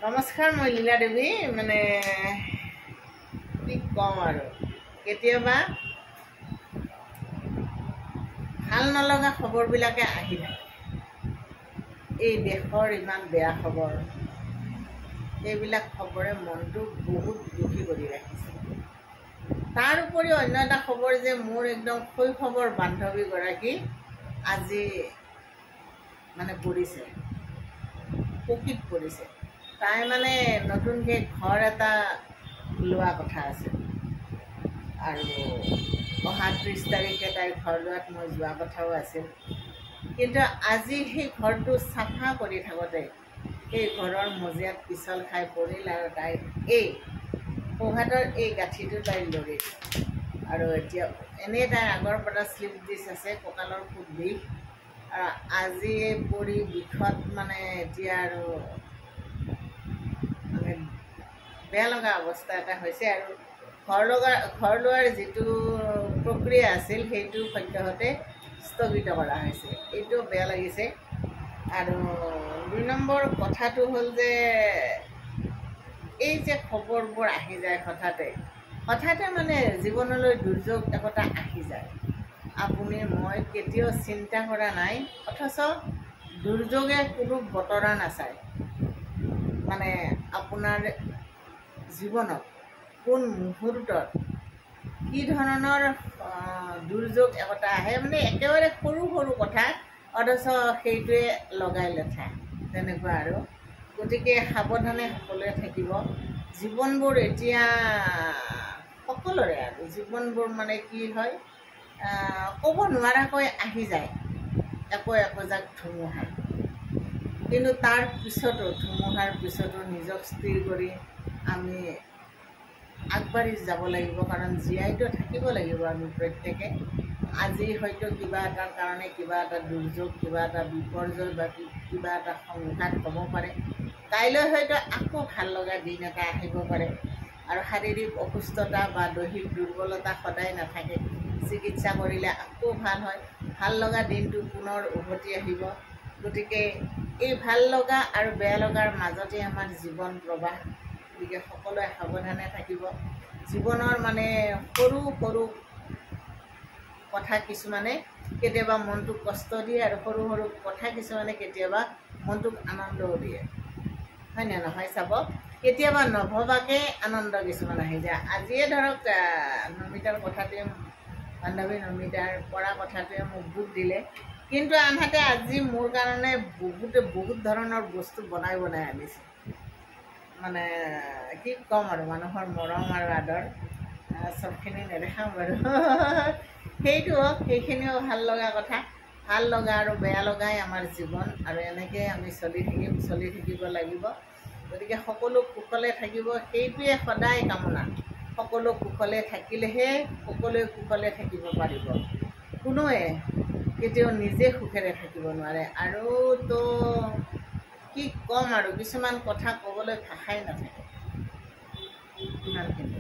নমস্কাৰ, মই লীলা দেৱী। মানে কি ক'ম আৰু, কেতিয়াবা ভাল নলগা খবৰবিলাকে আহি থাকে। এই দেশৰ ইমান বেয়া খবৰ, এইবিলাক খবৰে মনটো বহুত দুখী কৰি ৰাখিছে। তাৰ উপৰিও অন্য এটা খবৰ যে মোৰ একদম শৈশৱৰ বান্ধৱীগৰাকী আজি মানে পৰিছে, পকীত পৰিছে। তাই মানে নতুনকৈ ঘৰ এটা লোৱা কথা আছিল আৰু অহা 30 তাৰিখে তাইৰ ঘৰ লোৱাত মই যোৱা কথাও আছিল। কিন্তু আজি সেই ঘৰটো চাফা কৰি থাকোঁতে সেই ঘৰৰ মজিয়াত পিছল খাই পৰিল আৰু তাইৰ এই সোঁহাতৰ এই গাঁঠিটো তাইৰ লৰিল। আৰু এতিয়া এনেই তাইৰ আগৰ পৰা শ্লিপ ডিছ আছে, কঁকালৰ খুব বিষ, আৰু আজি পৰি বিষত মানে এতিয়া আৰু মানে বেয়া লগা অৱস্থা এটা হৈছে। আৰু ঘৰ লোৱাৰ যিটো প্ৰক্ৰিয়া আছিল সেইটো সদ্যহতে স্থগিত কৰা হৈছে, এইটো বেয়া লাগিছে। আৰু 2 নম্বৰ কথাটো হ'ল যে এই যে খবৰবোৰ আহি যায় হঠাতে হঠাতে, মানে জীৱনলৈ দুৰ্যোগ একোটা আহি যায়। আপুনি মই কেতিয়াও চিন্তা কৰা নাই, অথচ দুৰ্যোগে কোনো বতৰা নাচায়। মানে আপোনাৰ জীৱনত কোন মুহূৰ্তত কি ধৰণৰ দুৰ্যোগ একোটা আহে, মানে একেবাৰে সৰু সৰু কথা, অথচ সেইটোৱে লগাই লেঠা, তেনেকুৱা আৰু। গতিকে সাৱধানে সকলোৱে থাকিব। জীৱনবোৰ এতিয়া সকলোৰে আৰু জীৱনবোৰ মানে কি হয় ক'ব নোৱাৰাকৈ আহি যায় একো একোজাক ধুমুহা। কিন্তু তাৰ পিছতো, ধুমুহাৰ পিছতো নিজক স্থিৰ কৰি আমি আগবাঢ়ি যাব লাগিব, কাৰণ জীয়াইতো থাকিব লাগিব আমি প্ৰত্যেকে। আজি হয়তো কিবা এটাৰ কাৰণে কিবা এটা দুৰ্যোগ, কিবা এটা বিপৰ্যয় বা কিবা এটা সংঘাত হ'ব পাৰে, কাইলৈ হয়তো আকৌ ভাল লগা দিন এটা আহিব পাৰে। আৰু শাৰীৰিক অসুস্থতা বা দৈহিক দুৰ্বলতা সদায় নাথাকে, চিকিৎসা কৰিলে আকৌ ভাল হয়, ভাল লগা দিনটো পুনৰ উভতি আহিব। গতিকে এই ভাল লগা আৰু বেয়া লগাৰ মাজতে আমাৰ জীৱন প্ৰবাহ। গতিকে সকলোৱে সাৱধানে থাকিব। জীৱনৰ মানে সৰু সৰু কথা কিছুমানে কেতিয়াবা মনটোক কষ্ট দিয়ে, আৰু সৰু সৰু কথা কিছুমানে কেতিয়াবা মনটোক আনন্দও দিয়ে, হয়নে নহয়? চাব, কেতিয়াবা নভবাকৈ আনন্দ কিছুমান আহি যায়। আজিয়ে ধৰক নমিতাৰ কথাটোৱে, বান্ধৱী নমিতাৰ পৰা কথাটোৱে মোক দুখ দিলে, কিন্তু আনহাতে আজি মোৰ কাৰণে বহুতে বহুত ধৰণৰ বস্তু বনাই বনাই আনিছে। মানে কি ক'ম আৰু, মানুহৰ মৰম আৰু আদৰ চবখিনি নেদেখাওঁ বাৰু, সেইটো সেইখিনিও ভাল লগা কথা। ভাল লগা আৰু বেয়া লগাই আমাৰ জীৱন, আৰু এনেকৈয়ে আমি চলি থাকিম, চলি থাকিব লাগিব। গতিকে সকলো কুশলে থাকিব, সেইটোৱে সদায় কামনা। সকলো কুশলে থাকিলেহে সকলোৱে কুশলে থাকিব পাৰিব, কোনোৱে কেতিয়াও নিজে সুখেৰে থাকিব নোৱাৰে। আৰু তো কি ক'ম আৰু, কিছুমান কথা ক'বলৈ ভাষাই নাথাকে, ইমানখিনি।